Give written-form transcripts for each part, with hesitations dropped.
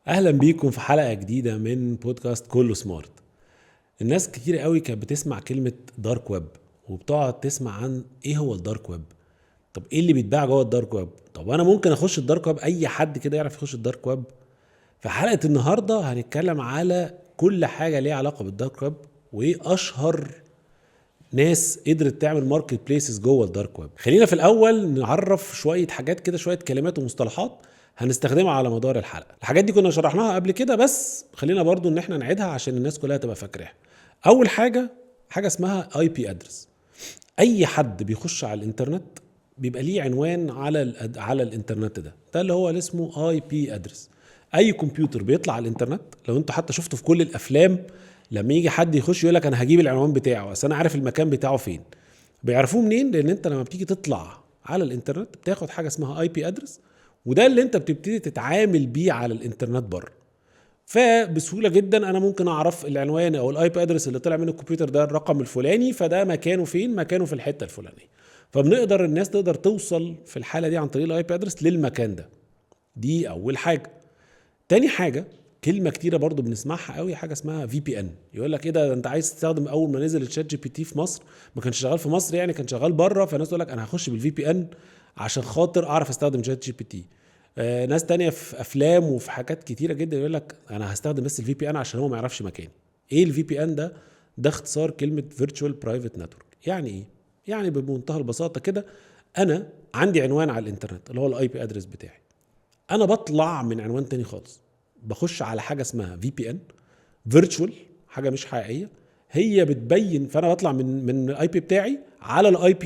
اهلا بيكم في حلقة جديدة من بودكاست كله smart. الناس كتير قوي كانت بتسمع كلمة dark web وبتقعد تسمع عن ايه هو ال dark web، طب ايه اللي بيتباع جوه ال dark web، طب انا ممكن اخش ال dark web، اي حد كده يعرف يخش ال dark web؟ في حلقة النهارده هنتكلم على كل حاجة ليها علاقة بال dark web وايه اشهر ناس قدرت تعمل marketplaces جوه ال dark web. خلينا في الاول نعرف شوية حاجات كده، شوية كلمات ومصطلحات هنستخدمها على مدار الحلقة. الحاجات دي كنا شرحناها قبل كده، بس خلينا برضو ان احنا نعيدها عشان الناس كلها تبقى فاكراها. اول حاجة، حاجة اسمها IP address. اي حد بيخش على الانترنت بيبقى ليه عنوان على الانترنت، ده اللي هو اللي اسمه IP address. اي كمبيوتر بيطلع على الانترنت، لو انتوا حتى شفتوا في كل الافلام لما يجي حد يخش يقول لك انا هجيب العنوان بتاعه، اصل انا عارف المكان بتاعه فين. بيعرفوه منين؟ لان انت لما بتيجي تطلع على الانترنت بتاخد حاجة اسمها IP address، وده اللي انت بتبتدي تتعامل بيه على الانترنت بره. فبسهوله جدا انا ممكن اعرف العنوان او ال IP address اللي طلع من الكمبيوتر ده الرقم الفلاني، فده مكانه فين؟ مكانه في الحتة الفلانية. فبنقدر الناس تقدر توصل في الحالة دي عن طريق ال IP address للمكان ده. دي اول حاجة. تاني حاجة، كلمة كتيرة برضو بنسمعها قوي، حاجة اسمها VPN. يقول لك ايه ده انت عايز تستخدم، اول ما نزل ال ChatGPT في مصر ما كانش شغال في مصر، يعني كان شغال بره، فالناس تقول لك انا هخش بال VPN عشان خاطر اعرف استخدم ChatGPT. ناس تانية في افلام وفي حاجات كتيرة جدا يقول لك انا هستخدم بس ال VPN عشان هو ما يعرفش مكاني. ايه ال VPN ده؟ ده اختصار كلمة virtual private network. يعني ايه؟ يعني بمنتهى البساطة كده، انا عندي عنوان على الانترنت اللي هو ال IP address بتاعي، انا بطلع من عنوان تاني خالص، بخش على حاجة اسمها VPN virtual، حاجة مش حقيقية هي بتبين، فانا بطلع من ال IP بتاعي على ال IP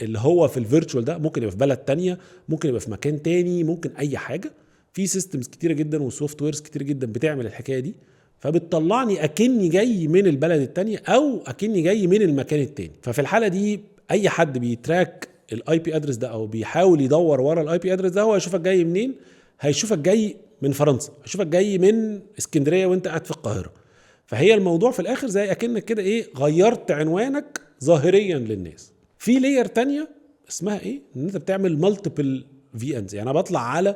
اللي هو في ال virtual ده، ممكن يبقى في بلد تانية، ممكن يبقى في مكان تاني، ممكن اي حاجة. في systems كتيرة جدا و softwares كتير جدا بتعمل الحكاية دي، فبتطلعني اكني جاي من البلد التانية او اكني جاي من المكان التاني. ففي الحالة دي اي حد بي track ال IP address ده او بيحاول يدور ورا ال IP address ده، هو هيشوفك جاي منين؟ هيشوفك جاي من فرنسا، هيشوفك جاي من اسكندرية وانت قاعد في القاهرة. فهي الموضوع في الاخر زي اكنك كده ايه، غيرت عنوانك ظاهريا للناس. في layer تانية اسمها ايه؟ ان انت بتعمل multiple VPNs. يعني انا بطلع على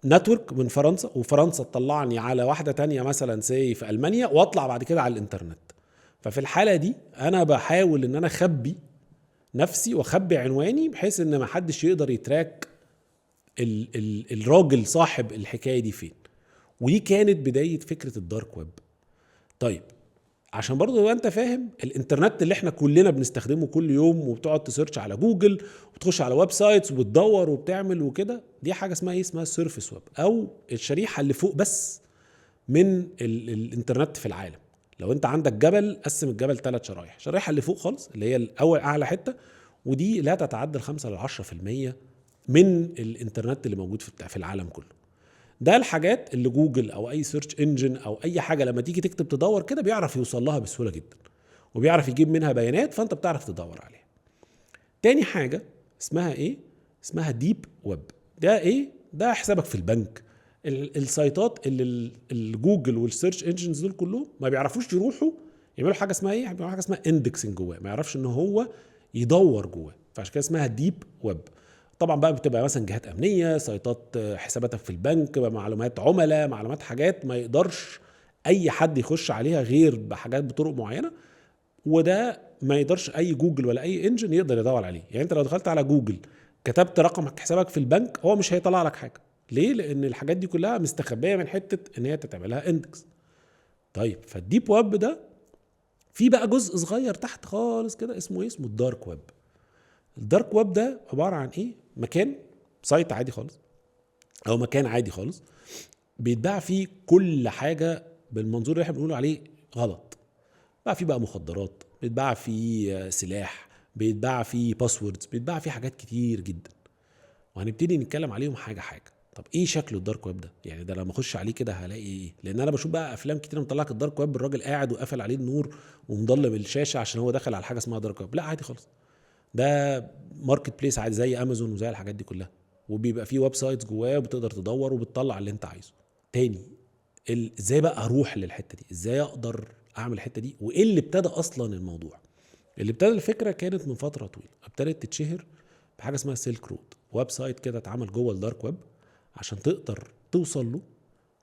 network من فرنسا، وفرنسا تطلعني على واحدة تانية مثلا say في المانيا، واطلع بعد كده على الانترنت. ففي الحالة دي انا بحاول ان انا اخبي نفسي واخبي عنواني بحيث ان ما حدش يقدر ي track ال الراجل صاحب الحكاية دي فين. ودي كانت بداية فكرة ال dark web. طيب عشان برضه تبقى انت فاهم، الانترنت اللي احنا كلنا بنستخدمه كل يوم وبتقعد ت search على جوجل وتخش على websites وبتدور وبتعمل وكده، دي حاجة اسمها ايه؟ اسمها surface web، او الشريحة اللي فوق بس من الانترنت في العالم. لو انت عندك جبل، قسم الجبل 3 شرايح، الشريحة اللي فوق خالص اللي هي الاول اعلى حتة، ودي لا تتعدى 5 ل 10% من الانترنت اللي موجود في العالم كله. ده الحاجات اللي جوجل او اي search engine او اي حاجة لما تيجي تكتب تدور كده بيعرف يوصل لها بسهولة جدا، وبيعرف يجيب منها بيانات، فانت بتعرف تدور عليها. تاني حاجة اسمها ايه؟ اسمها deep web. ده ايه؟ ده حسابك في البنك، السايتات اللي الجوجل وال search engines دول كلهم ما بيعرفوش يروحوا يعملوا حاجة اسمها ايه؟ بيعملوا حاجة اسمها indexing جواه، ما يعرفش ان هو يدور جواه، فعشان كده اسمها deep web. طبعا بقى بتبقى مثلا جهات امنية، سايتات، حساباتك في البنك، معلومات عملاء، معلومات حاجات ما يقدرش اي حد يخش عليها غير بحاجات بطرق معينة، وده ما يقدرش اي جوجل ولا اي engine يقدر يدور عليه. يعني انت لو دخلت على جوجل كتبت رقم حسابك في البنك، هو مش هيطلع لك حاجة. ليه؟ لان الحاجات دي كلها مستخبيه من حتة ان هي تتعملها index. طيب فال deep web ده في بقى جزء صغير تحت خالص كده اسمه ايه؟ اسمه ال dark web. ال dark web ده عبارة عن ايه؟ مكان site عادي خالص او مكان عادي خالص بيتباع فيه كل حاجة بالمنظور اللي احنا بنقول عليه غلط. بقى فيه بقى مخدرات، بيتباع فيه سلاح، بيتباع فيه passwords، بيتباع فيه حاجات كتير جدا، وهنبتدي نتكلم عليهم حاجة حاجة. طب ايه شكل ال dark web ده؟ يعني ده لما اخش عليه كده هلاقي ايه؟ لان انا بشوف بقى افلام كتير مطلعك ال dark web، الراجل قاعد وقفل عليه النور ومضلم الشاشة عشان هو دخل على حاجة اسمها dark web. لا عادي خالص، ده marketplace عادي زي امازون وزي الحاجات دي كلها، وبيبقى فيه websites جواه وبتقدر تدور وبتطلع اللي انت عايزه. تاني ازاي بقى اروح للحتة دي؟ ازاي اقدر اعمل الحتة دي؟ وايه اللي ابتدى اصلا الموضوع؟ اللي ابتدى الفكرة كانت من فترة طويلة، ابتدت تتشهر بحاجة اسمها Silk Road، website كده اتعمل جوه ال dark web عشان تقدر توصل له.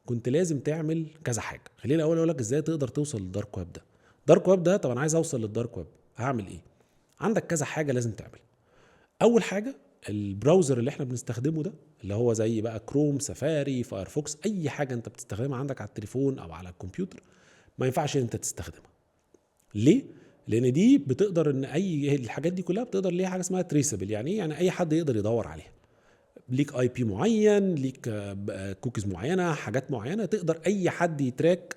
كنت لازم تعمل كذا حاجه. خليني الاول اقول لك ازاي تقدر توصل لل dark web ده. dark web ده، طب انا عايز اوصل لل dark web، هعمل ايه؟ عندك كذا حاجة لازم تعملها. اول حاجه، ال browser اللي احنا بنستخدمه ده، اللي هو زي بقى Chrome، Safari، Firefox، اي حاجة انت بتستخدمها عندك على التليفون او على الكمبيوتر، ما ينفعش انت تستخدمها. ليه؟ لان دي بتقدر ان اي الحاجات دي كلها بتقدر ليها حاجة اسمها traceable. يعني ايه؟ يعني اي حد يقدر يدور عليها. ليك IP معين، ليك كوكيز معينه، حاجات معينه، تقدر اي حد ي track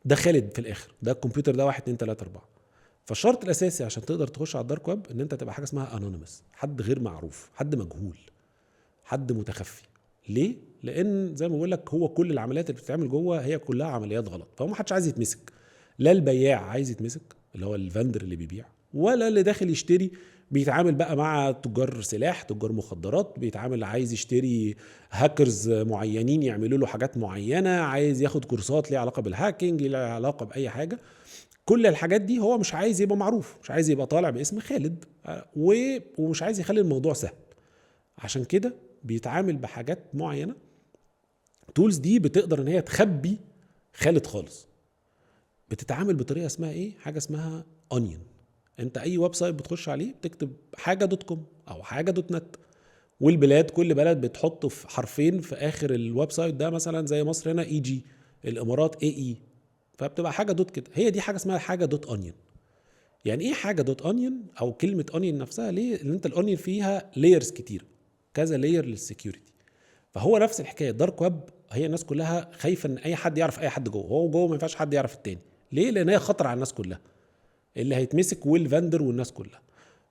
ده خالد في الاخر، ده الكمبيوتر ده 1 2 3 4. فالشرط الاساسي عشان تقدر تخش على ال dark web ان انت تبقى حاجة اسمها anonymous، حد غير معروف، حد مجهول، حد متخفي. ليه؟ لان زي ما بقول لك، هو كل العمليات اللي بتتعمل جوه هي كلها عمليات غلط، فهو ما حدش عايز يتمسك. لا البياع عايز يتمسك اللي هو ال vendor اللي بيبيع، ولا اللي داخل يشتري بيتعامل بقى مع تجار سلاح، تجار مخدرات، بيتعامل عايز يشتري هاكرز معينين يعملوا له حاجات معينه، عايز ياخد كورسات ليها علاقة بال hacking، ليها علاقة باي حاجه. كل الحاجات دي هو مش عايز يبقى معروف، مش عايز يبقى طالع باسم خالد، ومش عايز يخلي الموضوع سهل. عشان كده بيتعامل بحاجات معينه، tools دي بتقدر ان هي تخبي خالد خالص. بتتعامل بطريقة اسمها ايه؟ حاجة اسمها onion. انت اي website بتخش عليه بتكتب حاجة dot com او حاجة dot net، والبلاد كل بلد بتحط في حرفين في اخر ال website ده، مثلا زي مصر هنا EG، الامارات AE، فبتبقى حاجة dot كده. هي دي حاجة اسمها حاجة dot onion. يعني ايه حاجة dot onion او كلمة onion نفسها؟ ليه؟ لان انت ال onion فيها layers كتير، كذا layer لل security. فهو نفس الحكاية ال dark web، هي الناس كلها خايفة ان اي حد يعرف اي حد جوه. هو جوه ما ينفعش حد يعرف التاني. ليه؟ لان هي خطر على الناس كلها، اللي هيتمسك وال vendor والناس كلها.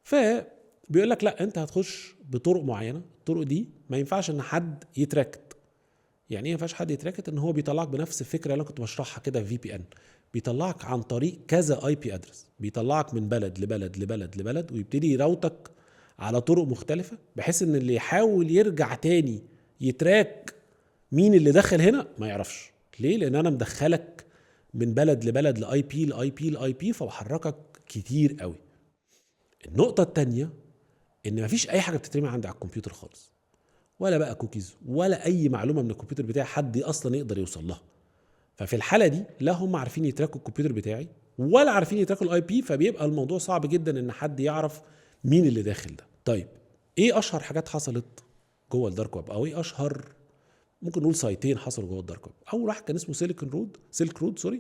فبيقول لك لا، انت هتخش بطرق معينه، الطرق دي ما ينفعش ان حد ي track. يعني ايه ما ينفعش حد ي track؟ ان هو بيطلعك بنفس الفكرة اللي انا كنت بشرحها كده في VPN، بيطلعك عن طريق كذا IP address، بيطلعك من بلد لبلد لبلد لبلد، ويبتدي ي route ك على طرق مختلفه، بحيث ان اللي يحاول يرجع تاني ي track مين اللي دخل هنا ما يعرفش. ليه؟ لان انا مدخلك من بلد لبلد، ل IP ل IP ل IP، فبحركك كتير قوي. النقطة التانية ان مفيش اي حاجة بتترمي عندي على الكمبيوتر خالص، ولا بقى كوكيز ولا اي معلومة من الكمبيوتر بتاعي حد اصلا يقدر يوصل لها. ففي الحالة دي لا هم عارفين ي track وا الكمبيوتر بتاعي ولا عارفين ي track وا ال IP، فبيبقى الموضوع صعب جدا ان حد يعرف مين اللي داخل ده. طيب، ايه اشهر حاجات حصلت جوه ال dark web؟ او ايه اشهر ممكن نقول site ين حصلوا جوه ال dark web؟ اول واحد كان اسمه Silicon Road، Silk Road sorry،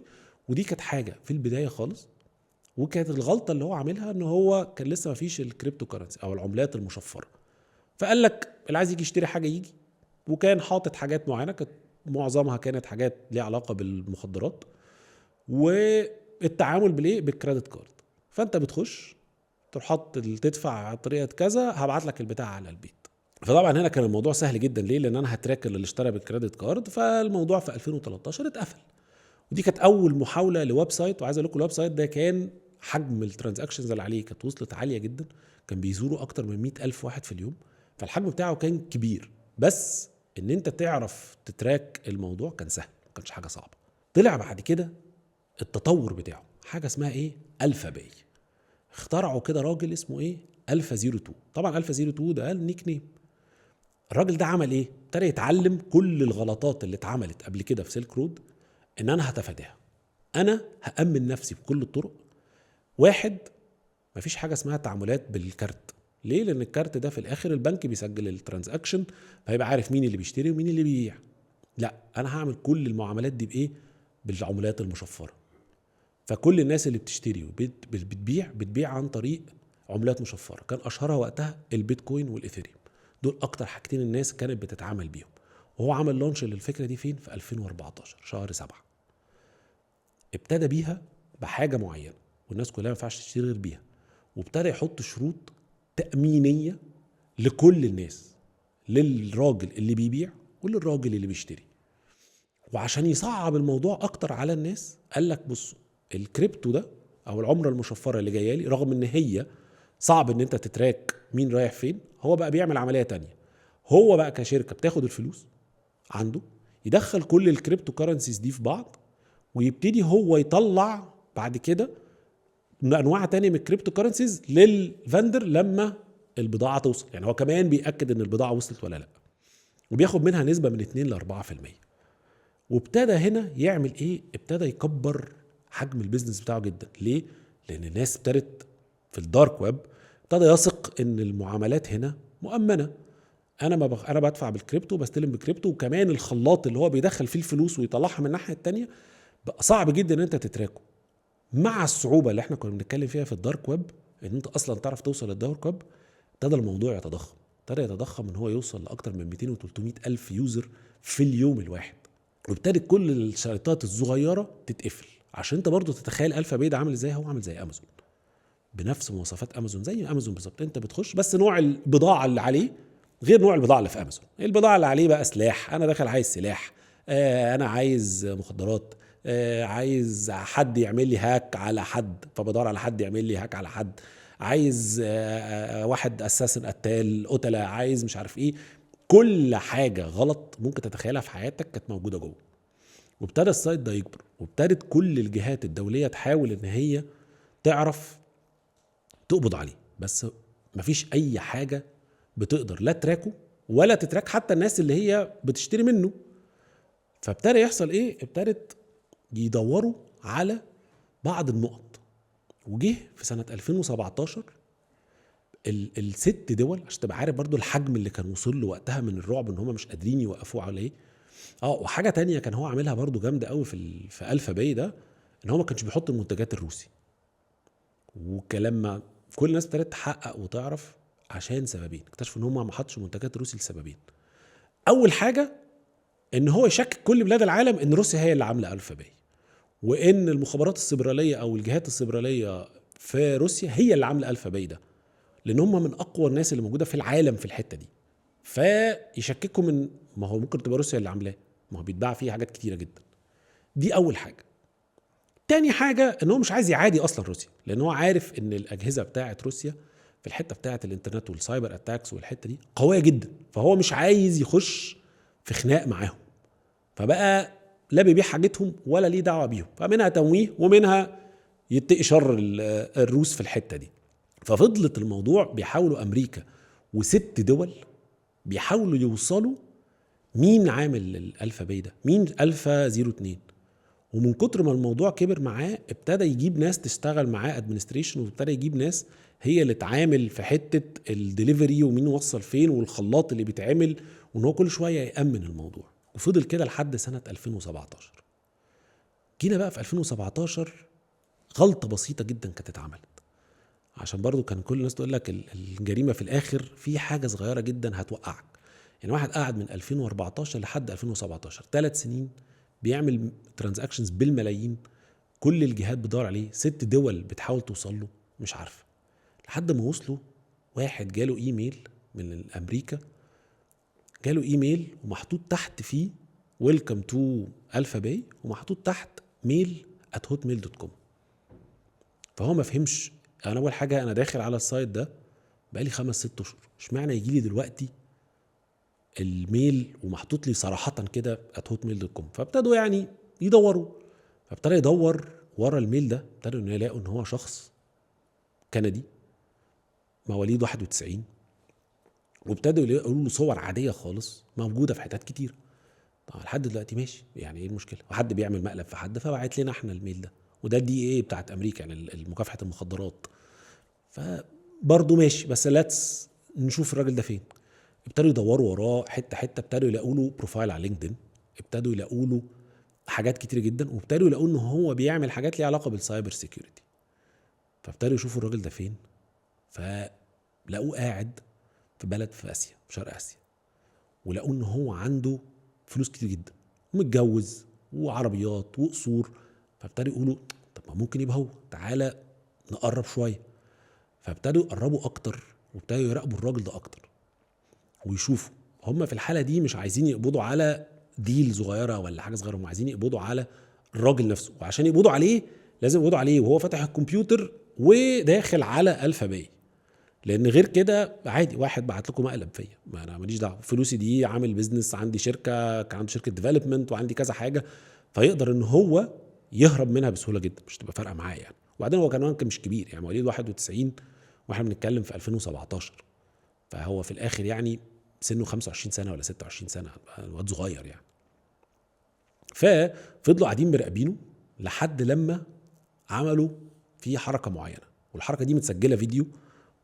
ودي كانت حاجة في البداية خالص، وكانت الغلطة اللي هو عاملها ان هو كان لسه ما فيش ال cryptocurrency او العملات المشفره، فقال لك اللي عايز يجي يشتري حاجة يجي، وكان حاطط حاجات معينه، كانت معظمها كانت حاجات ليها علاقة بالمخدرات، والتعامل بالايه؟ بال credit card. فانت بتخش تروح حاطط تدفع على طريقه كذا، هبعت لك البتاع على البيت. فطبعا هنا كان الموضوع سهل جدا. ليه؟ لان انا ه track اللي اشترى بال credit card. فالموضوع في 2013 اتقفل، ودي كانت اول محاولة ل website. وعايز اقول لكم ال website ده كان حجم ال transactions اللي عليه كانت وصلت عالية جدا، كان بيزوروا اكتر من 100 الف واحد في اليوم، فالحجم بتاعه كان كبير، بس ان انت تعرف ت track الموضوع كان سهل، ما كانش حاجة صعبه. طلع بعد كده التطور بتاعه حاجة اسمها ايه؟ AlphaBay. اخترعوا كده راجل اسمه ايه؟ الفا 02. طبعا الفا 02 ده ال nickname. الراجل ده عمل ايه؟ ابتدى يتعلم كل الغلطات اللي اتعملت قبل كده في Silk Road، ان انا هتفاداها، انا هامن نفسي بكل الطرق. واحد، مفيش حاجة اسمها تعاملات بالكارت. ليه؟ لان الكارت ده في الاخر البنك بيسجل ال transaction، فهيبقى عارف مين اللي بيشتري ومين اللي بيبيع. لا، انا هعمل كل المعاملات دي بايه؟ بالعملات المشفره. فكل الناس اللي بتشتري وبتبيع بتبيع عن طريق عملات مشفره. كان اشهرها وقتها البيتكوين والايثيريوم، دول اكتر حاجتين الناس كانت بتتعامل بيهم. وهو عمل launch للفكرة دي فين؟ في 2014 شهر 7. ابتدى بيها بحاجة معينة والناس كلها ما ينفعش تشتري غير بيها، وابتدى يحط شروط تأمينية لكل الناس، للراجل اللي بيبيع وللراجل اللي بيشتري. وعشان يصعب الموضوع اكتر على الناس قال لك بصوا، الكريبتو ده او العملة المشفرة اللي جاية لي، رغم ان هي صعب ان انت ت track مين رايح فين، هو بقى بيعمل عملية تانية. هو بقى كشركة بتاخد الفلوس عنده، يدخل كل ال cryptocurrencies دي في بعض، ويبتدي هو يطلع بعد كده انواع تانية من ال cryptocurrencies لل vendor لما البضاعة توصل. يعني هو كمان بيأكد ان البضاعة وصلت ولا لا، وبياخد منها نسبه من 2 ل 4%. وابتدى هنا يعمل ايه؟ ابتدى يكبر حجم ال business بتاعه جدا. ليه؟ لان الناس ابتدت في ال dark web، ابتدى يثق ان المعاملات هنا مؤمنة. انا ما بخ... انا بدفع بالكريبتو وبستلم بالكريبتو، وكمان الخلاط اللي هو بيدخل فيه الفلوس ويطلعها من الناحية التانية بقى صعب جدا ان انت ت track ه. مع الصعوبة اللي احنا كنا بنتكلم فيها في ال dark web، ان انت اصلا تعرف توصل لل dark web، ابتدى الموضوع يتضخم. ابتدى يتضخم ان هو يوصل لاكتر من 200 و 300 الف user في اليوم الواحد، وابتدت كل الشركات الصغيرة تتقفل. عشان انت برضو تتخيل AlphaBay ده عامل ازاي، هو عامل زي امازون، بنفس مواصفات امازون، زي امازون بالظبط. انت بتخش بس نوع البضاعة اللي عليه غير نوع البضاعة اللي في امازون. البضاعة اللي عليه بقى سلاح، انا داخل عايز سلاح، انا عايز مخدرات، عايز حد يعمل لي hack على حد، فبدور على حد يعمل لي hack على حد، عايز واحد assassin قتال قتله، عايز مش عارف ايه. كل حاجة غلط ممكن تتخيلها في حياتك كانت موجودة جوه. وابتدى ال site ده يكبر، وابتدت كل الجهات الدولية تحاول ان هي تعرف تقبض عليه، بس مفيش اي حاجة بتقدر لا ت track ه ولا ت track حتى الناس اللي هي بتشتري منه. فابتدى يحصل ايه؟ ابتدت يدوروا على بعض النقط. وجه في سنة 2017 الست دول، عشان تبقى عارف برضو الحجم اللي كان وصل له وقتها من الرعب ان هم مش قادرين يوقفوه عليه. وحاجه تانية كان هو عاملها برضو جامدة قوي في AlphaBay ده، ان هو ما كانش بيحط المنتجات الروسي وكلام. ما كل الناس ابتدت تحقق وتعرف عشان سببين. اكتشفوا ان هم ما حطش منتجات روسي لسببين. اول حاجة ان هو يشكك كل بلاد العالم ان روسيا هي اللي عامله AlphaBay، وان المخابرات السيبراليه او الجهات السيبراليه في روسيا هي اللي عامله AlphaBay ده، لان هم من اقوى الناس اللي موجودة في العالم في الحتة دي. فيشككوا من ما هو ممكن تبقى روسيا اللي عاملاه، ما هو بيتباع فيه حاجات كتيرة جدا. دي اول حاجة. تاني حاجة ان هو مش عايز يعادي اصلا روسيا، لان هو عارف ان الاجهزة بتاعه روسيا في الحتة بتاعه الانترنت وال cyber attacks والحتة دي قوية جدا، فهو مش عايز يخش في خناق معاهم. فبقى لا بيبيع حاجتهم ولا ليه دعوه بيهم، فمنها تمويه ومنها يتقي شر الروس في الحتة دي. ففضلت الموضوع بيحاولوا امريكا وست دول بيحاولوا يوصلوا مين عامل ال AlphaBay ده، مين الفا 02. ومن كتر ما الموضوع كبر معاه ابتدى يجيب ناس تشتغل معاه administration، وابتدى يجيب ناس هي اللي تعامل في حتة الدليفري ومين وصل فين والخلاط اللي بيتعمل، وان هو كل شوية يامن الموضوع. وفضل كده لحد سنة 2017. جينا بقى في 2017 غلطه بسيطة جدا كانت اتعملت، عشان برضو كان كل الناس تقول لك الجريمة في الاخر في حاجة صغيرة جدا هتوقعك. يعني واحد قعد من 2014 لحد 2017 3 سنين بيعمل transactions بالملايين، كل الجهات بتدور عليه، 6 دول بتحاول توصل له مش عارفه، لحد ما وصلوا واحد جاله ايميل من امريكا، جاله ايميل ومحطوط تحت فيه welcome to AlphaBay ومحطوط تحت mail @hotmail.com. فهو ما فهمش، انا اول حاجة انا داخل على ال site ده بقالي 5-6 اشهر، اشمعنى يجي لي دلوقتي ال mail ومحطوط لي صراحة كده @hotmail.com؟ فابتدوا يعني يدوروا، فابتدى يدور ورا ال mail ده، ابتدوا انه يلاقوا ان هو شخص كندي مواليد 91، وابتدوا يقولوا له صور عادية خالص موجودة في حتات كتير. طبعا لحد دلوقتي ماشي، يعني ايه المشكلة؟ وحد بيعمل مقلب في حد فبعت لنا احنا ال mail ده، وده ال DEA بتاعت امريكا، يعني مكافحة المخدرات، فبرضه ماشي، بس let's نشوف الراجل ده فين. ابتدوا يدوروا وراه حتة حتة، ابتدوا يلاقوا له profile على LinkedIn، ابتدوا يلاقوا له حاجات كتير جدا، وابتدوا يلاقوا ان هو بيعمل حاجات ليها علاقة بال cyber security. فابتدوا يشوفوا الراجل ده فين، فلقوه قاعد في بلد في اسيا، في شرق اسيا، ولقوه ان هو عنده فلوس كتير جدا ومتجوز وعربيات وقصور. فابتدوا يقولوا طب ما ممكن يبقى هو، تعالى نقرب شوية. فابتدوا يقربوا اكتر، وابتدوا يراقبوا الراجل ده اكتر ويشوفوا. هم في الحالة دي مش عايزين يقبضوا على deal صغيرة ولا حاجة صغيرة، هم عايزين يقبضوا على الراجل نفسه، وعشان يقبضوا عليه لازم يقبضوا عليه وهو فاتح الكمبيوتر وداخل على AlphaBay، لان غير كده عادي واحد بعت لكم مقلب فيا، ما انا ماليش دعوه، فلوسي دي، عامل business، عندي شركة، كان عندي شركة development وعندي كذا حاجة، فيقدر ان هو يهرب منها بسهولة جدا، مش تبقى فارقه معاه يعني. وبعدين هو كان مش كبير يعني، مواليد 91 واحنا بنتكلم في 2017، فهو في الاخر يعني سنة 25 سنة ولا 26 سنة، الواد صغير يعني. ففضلوا قاعدين مراقبينه لحد لما عملوا في حركة معينة، والحركة دي متسجله فيديو،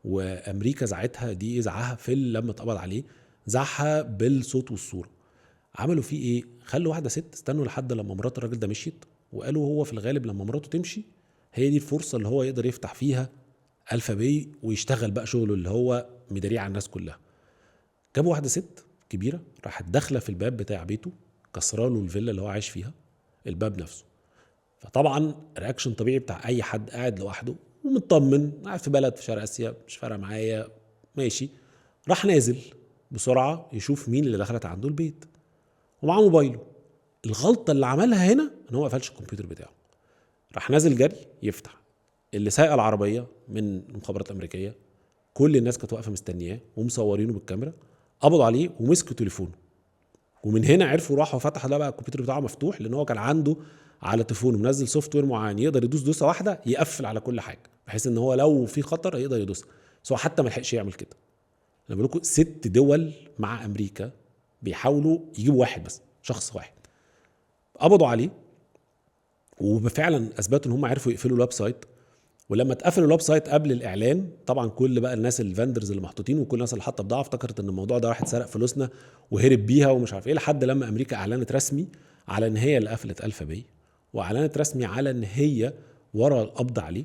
وامريكا زعتها دي زعها في لما اتقبض عليه، زعها بالصوت والصورة. عملوا فيه ايه؟ خلوا واحدة ست، استنوا لحد لما مرات الراجل ده مشيت، وقالوا هو في الغالب لما مراته تمشي هي دي الفرصة اللي هو يقدر يفتح فيها AlphaBay ويشتغل بقى شغله اللي هو مداريه على الناس كلها. جابوا واحدة ست كبيرة، راحت داخله في الباب بتاع بيته، كسراله الفيلا اللي هو عايش فيها، الباب نفسه. فطبعا reaction طبيعي بتاع اي حد قاعد لوحده ومطمن، قاعد في بلد في شرق اسيا، مش فارقه معايا، ماشي. راح نازل بسرعة يشوف مين اللي دخلت عنده البيت، ومعاه موبايله. الغلطة اللي عملها هنا ان هو ما قفلش الكمبيوتر بتاعه. راح نازل جري يفتح، اللي سايق العربية من المخابرات الامريكية، كل الناس كانت واقفة مستنياه ومصورينه بالكاميرا، قبضوا عليه ومسكوا تليفونه. ومن هنا عرفوا، راحوا فتحوا ده بقى الكمبيوتر بتاعه مفتوح، لان هو كان عنده على تليفونه منزل software معين يقدر يدوس دوسة واحدة يقفل على كل حاجة، بحيث ان هو لو في خطر يقدر يدوسها. بس هو حتى ما لحقش يعمل كده. انا بقول لكم 6 دول مع امريكا بيحاولوا يجيبوا واحد بس، شخص واحد. قبضوا عليه، وفعلا اثبتوا ان هم عرفوا يقفلوا ال website. ولما اتقفلوا ال website قبل الاعلان، طبعا كل بقى الناس ال vendors اللي محطوطين وكل الناس اللي حاطه بضاعة افتكرت ان الموضوع ده راح اتسرق فلوسنا وهرب بيها ومش عارف ايه، لحد لما امريكا اعلنت رسمي على ان هي اللي قفلت AlphaBay، واعلنت رسمي على ان هي ورا القبض عليه.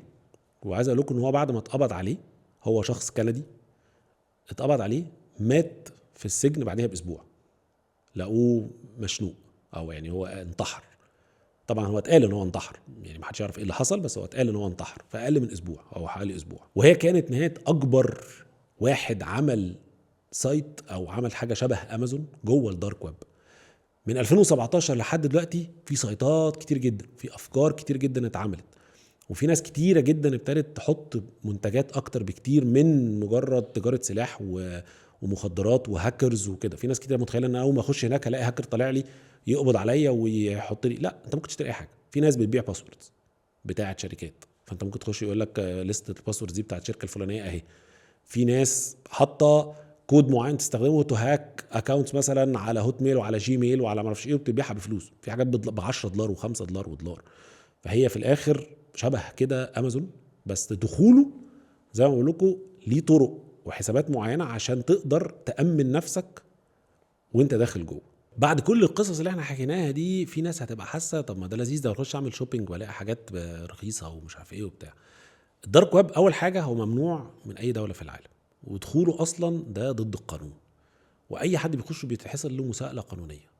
وعايز اقول لكم ان هو بعد ما اتقبض عليه، هو شخص كندي اتقبض عليه، مات في السجن بعدها باسبوع، لقوه مشنوق، او يعني هو انتحر. طبعا هو اتقال ان هو انتحر، يعني ما حدش يعرف ايه اللي حصل، بس هو اتقال ان هو انتحر في اقل من اسبوع او حوالي اسبوع. وهي كانت نهاية اكبر واحد عمل site او عمل حاجة شبه امازون جوه ال dark web. من 2017 لحد دلوقتي في سايتات كتير جدا، في افكار كتير جدا اتعملت، وفي ناس كتيرة جدا ابتدت تحط منتجات اكتر بكتير من مجرد تجارة سلاح ومخدرات وهاكرز وكده. في ناس كتير متخيله ان اول ما اخش هناك الاقي هاكر طالع لي يقبض عليا ويحط لي، لا، انت ممكن تشتري اي حاجة. في ناس بتبيع passwords بتاعه شركات، فانت ممكن تخش يقول لك لستة ال passwords دي بتاعه الشركة الفلانية اهي. في ناس حاطه كود معين تستخدمه to hack accounts مثلا على Hotmail وعلى Gmail وعلى ما اعرفش ايه، وبتبيعها بفلوس. في حاجات ب $10 و5 ودولار. فهي في الاخر شبه كده امازون، بس دخوله زي ما بقول لكم ليه طرق وحسابات معينة عشان تقدر تامن نفسك وانت داخل جوه. بعد كل القصص اللي احنا حكيناها دي، في ناس هتبقى حاسه طب ما ده لذيذ، ده اخش اعمل shopping والاقي حاجات رخيصة ومش عارف ايه وبتاع. ال dark web اول حاجة هو ممنوع من اي دولة في العالم، ودخوله اصلا ده ضد القانون، واي حد بيخش بيتحصل له مساءله قانونية.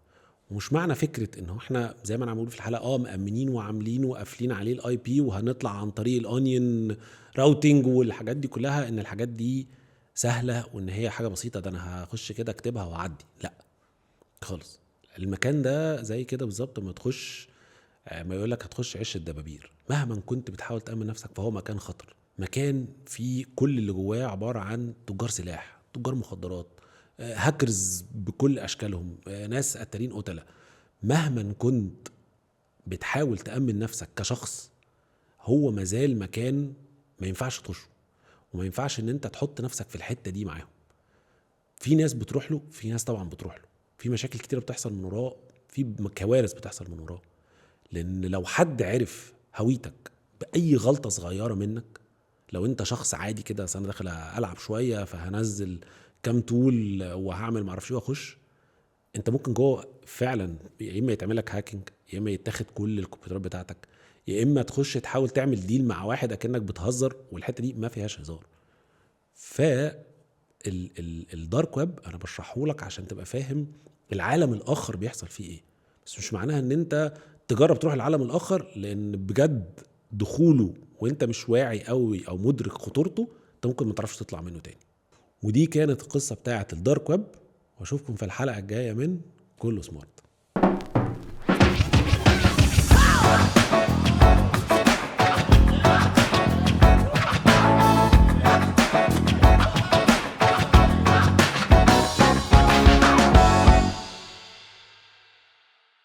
ومش معنى فكرة ان احنا زي ما انا عم بقول في الحلقة مأمنين وعاملين وقافلين عليه ال IP وهنطلع عن طريق ال onion routing والحاجات دي كلها، ان الحاجات دي سهلة وان هي حاجة بسيطة، ده انا هخش كده اكتبها واعدي. لا خالص. المكان ده زي كده بالظبط ما تخش، ما يقولك هتخش عش الدبابير، مهما كنت بتحاول تأمن نفسك فهو مكان خطر، مكان فيه كل اللي جواه عبارة عن تجار سلاح، تجار مخدرات، هاكرز بكل أشكالهم، ناس قتالين قتلة. مهما كنت بتحاول تأمن نفسك كشخص، هو مازال مكان ما ينفعش تخشه، وما ينفعش ان انت تحط نفسك في الحتة دي معاهم. في ناس بتروح له، في ناس طبعا بتروح له، في مشاكل كتيرة بتحصل من وراه، في كوارث بتحصل من وراه. لان لو حد عرف هويتك بأي غلطة صغيرة منك، لو انت شخص عادي كده، انا داخل العب شوية فهنزل كام tool وهعمل معرفش ايه واخش، انت ممكن جوه فعلا يا اما يتعمل لك hacking، يا اما يتاخد كل الكمبيوترات بتاعتك، يا اما تخش تحاول تعمل deal مع واحد اكنك بتهزر، والحتة دي ما فيهاش هزار. ف ال dark web انا بشرحه لك عشان تبقى فاهم العالم الاخر بيحصل فيه ايه، بس مش معناها ان انت تجرب تروح العالم الاخر، لان بجد دخوله وانت مش واعي قوي او مدرك خطورته انت ممكن ما تعرفش تطلع منه تاني. ودي كانت القصة بتاعه ال dark web، واشوفكم في الحلقة الجاية من كله سمارت.